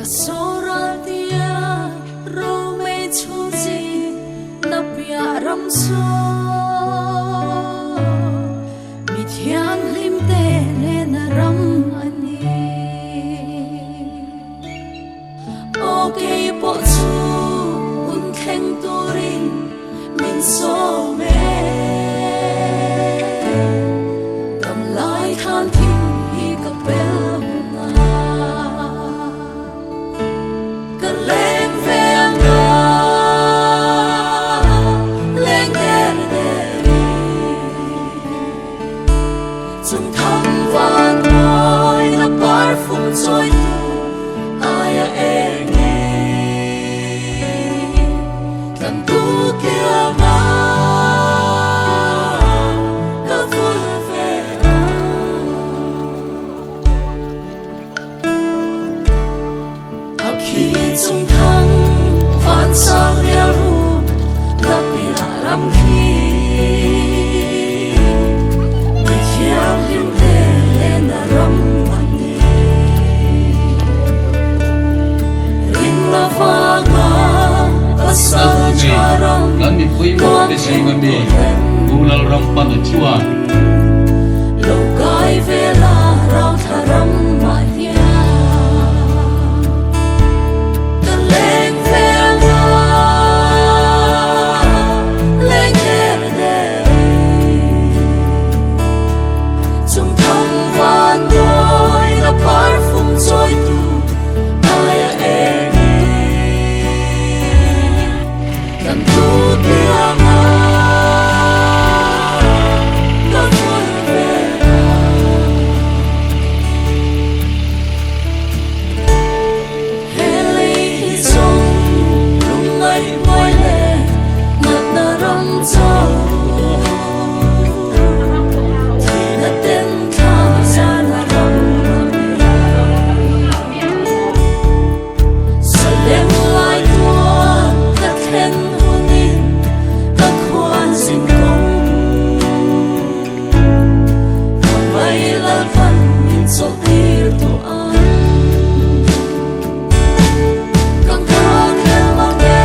Ka sawraltia romei chhunzi na piah ram saw mi thianghlim te lena ram a ni. Aw kei pawh chu hun thleng turin min sawm e. Dam lai khan thim hi ka pel hun a. Ka leng ve ang a, leng der derin. Chung thang van mawi na parfum chawi tu aia eng e tlan tu kianga ka vul ve a. A khi chung thang van sang rial ru la piah ram khi mi thianghlim te lena ram an ni. Rinna vanga pasal tha ram Kan mipui mawh te zinga mi Pu Lalrampana chuan. Lo kai vela rau thla ram mah hian ka leng ve anga leng der der chung thang van mawi la parfum chawi tu aia eng e kan tu tianga ka vul ve a. He lei hi zawng lungngaih mawi leh natna ram cho thihna ten thla zana ram a ni. Salem lai tuan ka thlen hunin ka khuan zin kawng ka mai Lalpan min chawlh tir tawh ang. Ka nghak hlel mang e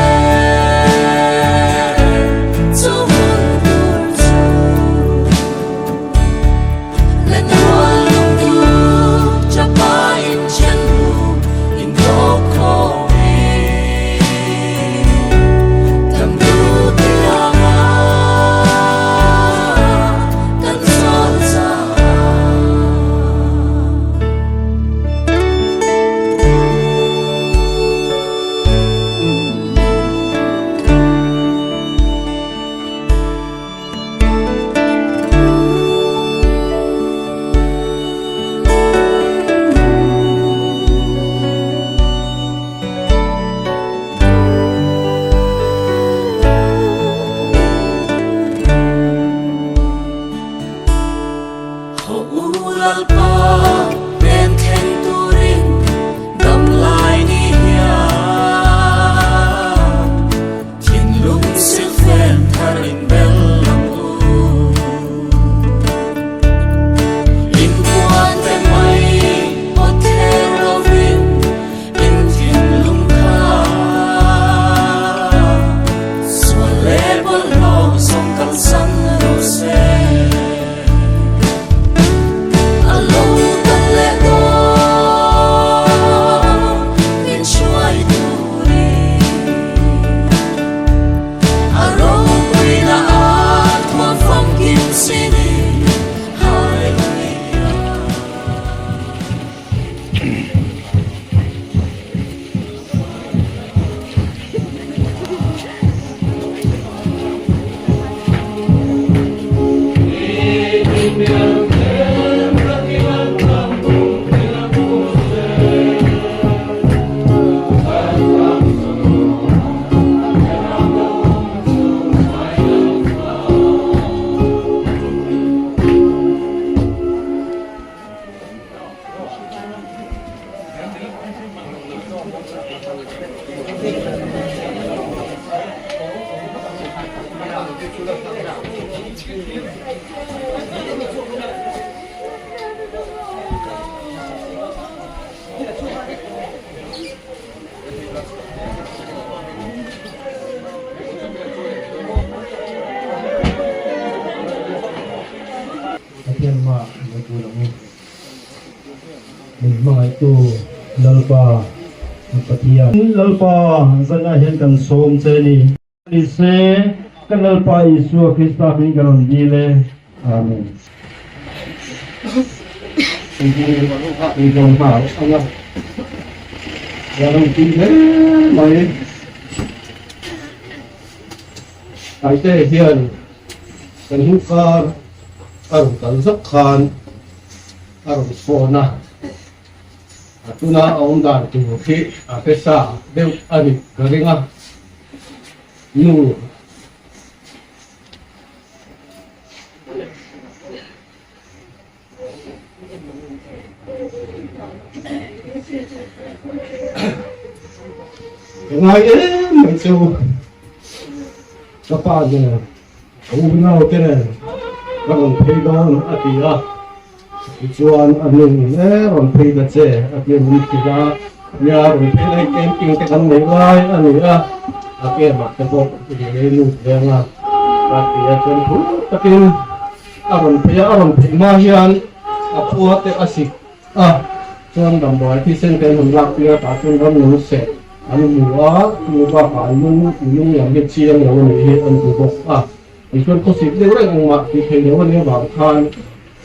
chu hun tur chu. Haw u Lalpa pen thleng turin dam lai ni hian thinlung silfen thar in bel ang u. In puan te mai aw thler lovin in thinlung kha sual leh bawlhhlawh zawng kalsan lo se. A lo kal leh dawn min hruai turin a ropuina a thuam famkim sinin Hallelujah. Min hmangaihtu Lalpa kan Pathian. Lalpa zanah hian kan sawm che a ni. Ni se, kan Lalpa Isua Krista hming kan rawn dil e. Amen. Taite hian kan hungkar a rawn kal zak khan a rawn phone a, a tuna a awm dan tur hi a hre sa deuh a nih ka ring a, nu. Ka ngai em mai chu ka pa nen ka unau te nen ka rawn phei dawn a ti a, tichuan a nu in e rawn phei ta che a ti a min hrilh a, nia rawn phei lai camping te kan neih lai a ni a, a kemah te pawh i lei lut ve ang a ka ti a, chuan phur takin A rawn phei a, a rawn phei hma hian a khua te a sik a, chuan damdawi thisen te an rawn lak tir a, tah chuan ramnung seh an hmu a, chumi bakah an lung lung lam hi chiang lo a nih hi an hmu bawk a, tichuan khawsik deuh reng engmah tih theih loh a nih avang khan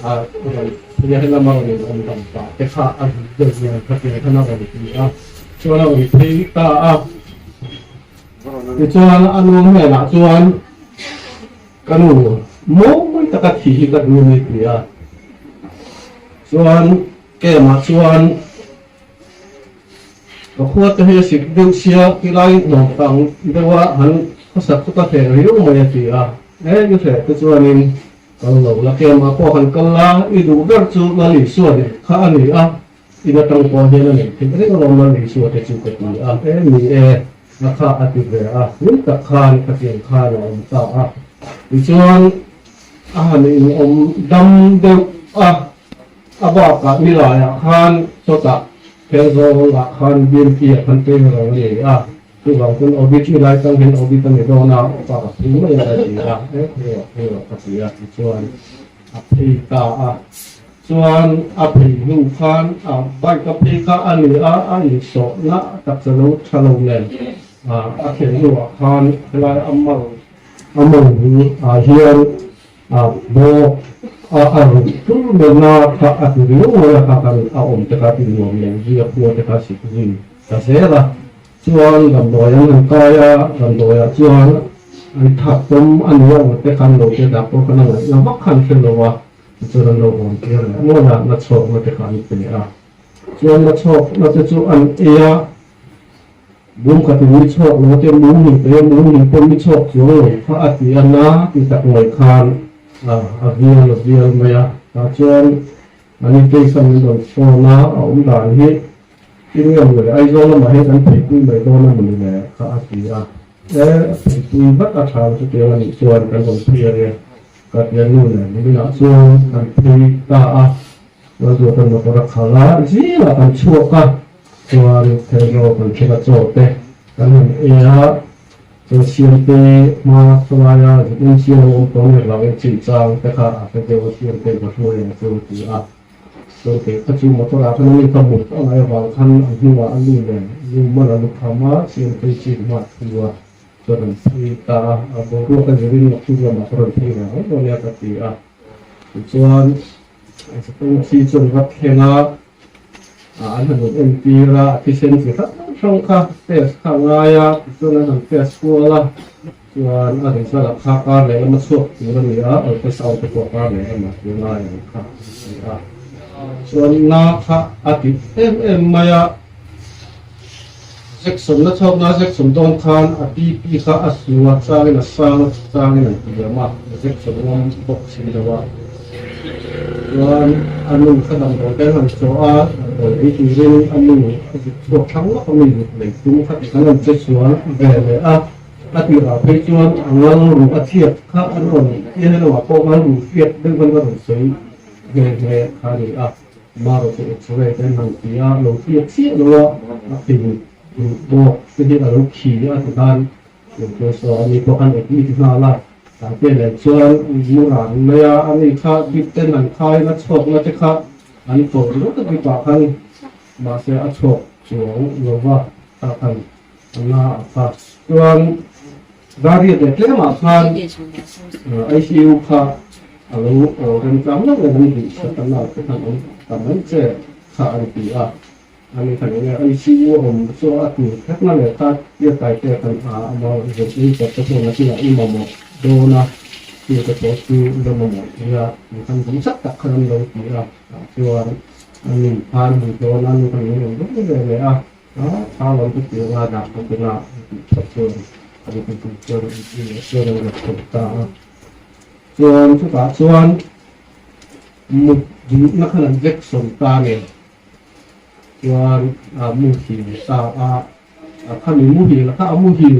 a rawn phei a, helama rawn in awm dam pah te kha a hmu deuh nen khatiang khan a rawn ti a, chuan a rawn phei ta a, tichuan a nu hnenah chuan. Ka nu mawi taka thi hi ka duh ni ti a, chuan kemah chuan ka khua te hi a sik deuh sia tilai hnawm kang deuh a han khawsak chu ka hreh riau mai a ti a, e i hreh te chuanin kal lo la kemah pawh han kal la i duh ber chu Lal Isua nih kha a ni a, In atang pawh hian a neih theih reng alawm Lal Isua te chu ka ti a, e ni e, a kha a ti ve a, hlim tak khan khatiang khan a awm ta a. Tichuan a han inawm dam deuh a, a bakah nilaiah khan chawtah Thenzawl-ah khan BMP ah khan trainer a ni a, chuvang chuan Obit nilai tang hian Obit a ni dawn a, pa ka phei mai a ti a, e phei rawh phei rawh ka ti a, tichuan a phei ta a. Chuan a phei hnu khan a bike a phei kha a ni a, a insawhna taksa lo tha lo nen a thlen hnuah khan helai a mal a mawng ah hian a bawk a a rawn tul mai na kha a ti riau mai a, kha khan a awm te kha a ti nuam lo zui a, khua te kha a sik zui ta zel a. Chuan damdawi an han kai a, damdawiah chuan an thak pawm a ni ang te khan lo te doctor khan a ngaihna vak khan hre lo a. Chuan an lo awm tir leh nual a, na chhawkna te kha an pe a. Chuan na chhawkna te chu an ei a, bung khatin mi chhawk lo te mung hnih pe a, mung hnih pawh mi chhawk chuang lo kha a ti a, na ti tak mai khan a vial a vial mai a. Tah chuan an inkeihsan min rawn phone a, a awm dan hi tin nge mawle Aizawl lamah hian kan theipui mai dawn a mawni le kha a ti a. E, theipui vat a tha chutiang a nih chuan kan rawn phei a nia. Ka piannu nen niminah chuan kan phei ta a, Lalduata motor a khalh a, zingah kan chhuak a, chuan Thenzawl kan thleng a chaw te kan han ei a, chuan Siamte hma chawlaia zuk en chiang lo awm tawh nek vangin chinchang te kha a hre deuh a, Siamte ka hruai ang chu a ti a, chuan kei kha chu motor ah khan ani ka mut a ngaih avang khan a hnungah a nu nen nu man a lu kham a, Siamte chin hma thu a. Ka rawn phei ta a, a boruak a zirin naktuk lamah ka rawn phei ve mai dawn nia ka ti a. Tichuan Satawng thi chuan va thleng a, an han rawn entir a, a thisen chi hrang hrang kha test kha a ngai a, tichuan an han test kual a, chuan a result ah kha kar leh lama chhuak tur a ni a, ultrasound te pawh kar leh lamah tur ngai ang kha a ni a. Chuan na kha a ti em em mai a. Jackson na chhawk na Jackson dawn khan a BP kha a su a, changin a sang a, changin an hliam a, Jackson ngam bawk si lo a. Chuan a nu kha damdawi te an han chawh a, damdawi ei turin a nu a zuk chhuak thlang lawk a mi zuk lei tum kha tikhan an che sual ve leh a, a tirah phei chuan a ngal ruh a tliak kha an rawn tia helawah pawh ngal ruh tliak deuh khan ka rawn sawi nghe nghe kha a ni a. Marawh chu X-ray te an han ti a, lo tliak chiah lo a, a phei duh bawk te hi a lo khi a ti khan Doctor saw ani pawh khan admit nghal a, tlai te leh chuan mu ran mai a, ani kha bib ten an khai na chhawkna te kha an ko ringawt a bib ah khan. Mahse a chhuak chuang lo va, tah khan a na a kha. Chuan Dariat leh tlemah khan ICU kha a lo remchang deuh em an tih hriat a nau te khan awm ta mai che kha an ti a. Ani khan enge ICU a awm chu a tur kherna leh kha tia tai te khan a ama zirtir te chuan a kinah i mamawh dawn a, chu te pawh chu la mamawh thei a, ni khan dum chak tak khan an lo ti a, tah chuan ani khan hmu dawn a, nu khan min rawn dawng ve leh a, a tha lam chu ti anga dah ka tina a tih that chuan ani khan chuan chuan an rawn thawk ta a, chuan chutah chuan mut duhna khan an vek sawn ta nen. Chuan a muhil ta a, a khami muhil kha a muhil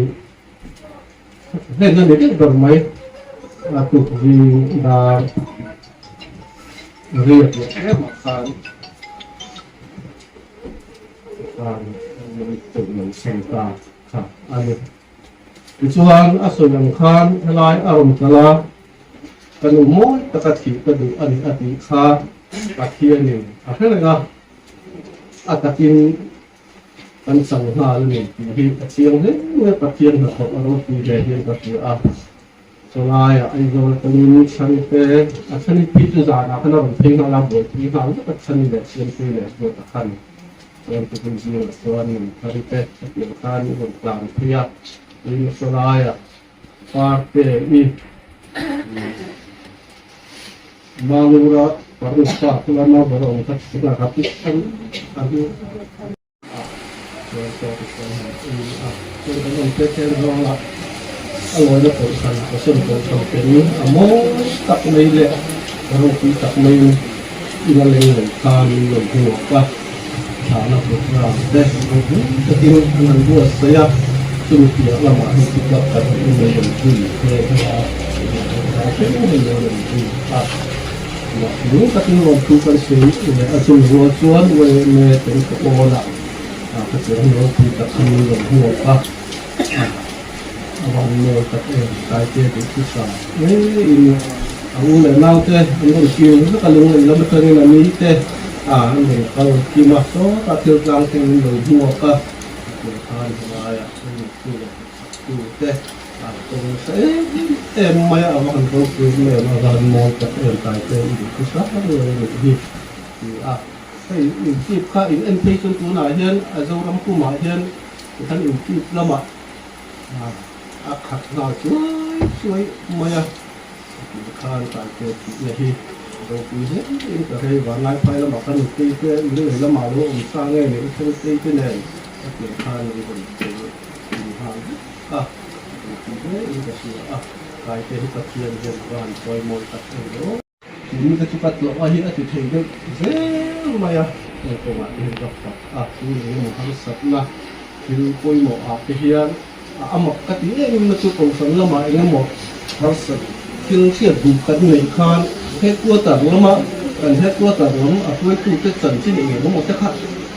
hlen a ni deuh ber mai, a tukzing dar riat leh emah khan khan teuh lo sawn ta kha a ni. Tichuan a sawi ang khan helai a rawn kal a, Ka nu mawi taka thih ka duh a ni a tih kha Pathianin a hre reng a, a takin kan chang nghal a ni tih hi a chiang hle mai a, Pathian hnathawk a ropui hle hian ka hria a. Chawlaiah Aizawl atangin Chhangte a chhani phei chu zanah khan a rawn phei nghal a, buaipui nghal vek a, Chhani leh Siamtui leh Ruata khan chuan tukin zingah chuan min thari te hetiang khan i rawn tlan phei a, tin chawlaiah Parte i Mangura Parupa kula naubara awm kha tunah ka pic an a hi a chuan chaw te chuan han ei a chuan kan awm te chen zawng a a lawina kohhran passion kohhran pen a mawi tak mai leh ropui tak mai in a leng leh khan min rawn hmuak a. Thlahna program te ropui takin an han buatsaih a, chumi piah lamah hei chu club kan han inei rawn zui nghe nghe a, tunah hian hei lo rawn zui a, lung takin rawn thu kan sawi leh a chumi rual chuan yma tel ka awn a, ka cheng ropui tak kha min rawn hmuak a, a van mawi tak em, Taite duh chu sa ngeiin a u leh naute an rawn kir vek a, lunglei lam atangin a ni te a an rawn kal kim a, sawtah thil tlang te an lo hmuak a, tiang khan helaiah an rawn tu leh sak tu te a tawng nasa em em mai a, a va han ropui em em a, a va han mawi tak em Taite i duh chu sa ngei a nih hi ti a, hei intip kha in en phei chuan tunah hian a Zoram pumah hian Kan intip lamah a khat nghal chuai chuai mai a, tih khan Taite thihna hi ropui hle in ka hrei vanlai phai lamah kan nutei te lunglei lamah lo awm sa nge leh i thengtei te nen ka pian khan an rawn chei in nghal vek a, ropui hle in ka hria a, Taite hi Pathian hian a va han chawimawi tak em aw. Timi te chu ka tlawh a hi a ti thei deuh zel mai a, heng kawngah te hian ka fak a, chu engemaw harsatna thil pawimawh ah te hian a amak ka ti em em na chu kohhran lamah engemaw harsat thil hriat duh kan neih khan headquarter lama kan headquarter lam a hruaitute chanchin eng engemaw te kha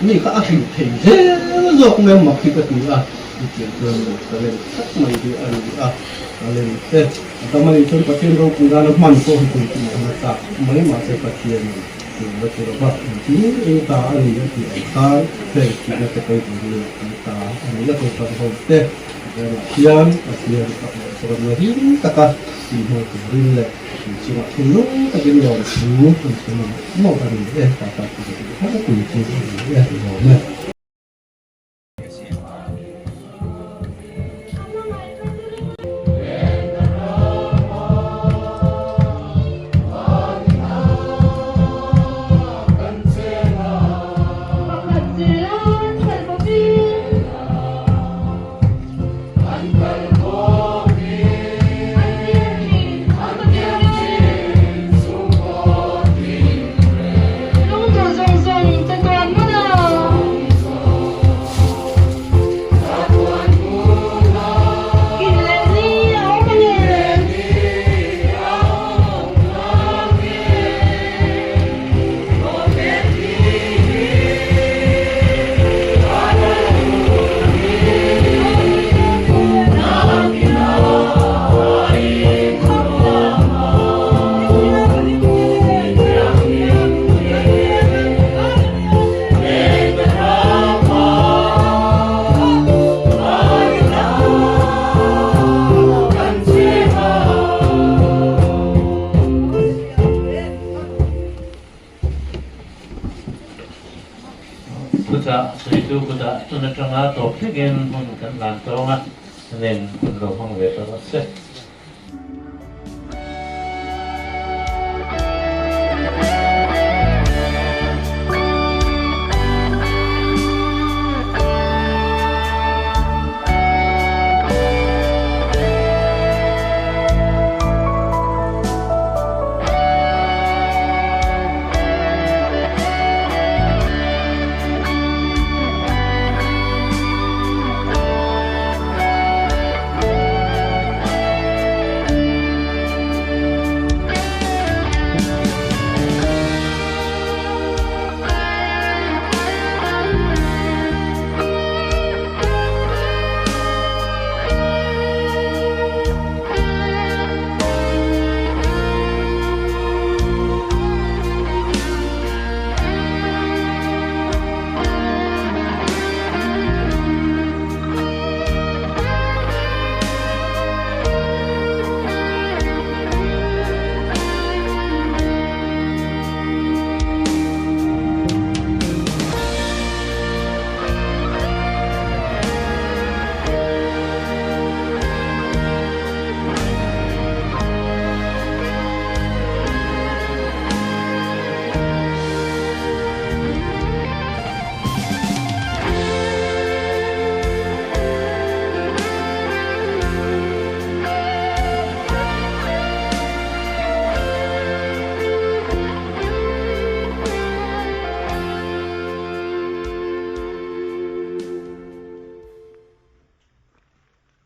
mi kha a hrilh thei zel zawk mai a mak hi ka ti a, chutiang chuan ka lem tlat mai hi a ni a, ka lem te. A tam a nih chuan Pathian ropui nana hman pawh hi tum tum awm a chak mai mahse Pathianin tum la ti lova engtin eng ta a ni a tih ang khan heng thihna te pawh hi nia an ta a ni a kohhran ho te zanah hian Pathian a hlawhchhawnna hlim taka tih hmang turin leh tih chungah thinlung takin lawmthu kan sawi mawlh a ni e ta ta tih kha tui chu a ni e lawm e. Thuchah sawitu kutah tun atanga tawp thlengin hun kan hlan tawng a, nen hun lo hmang ve ta rawh se.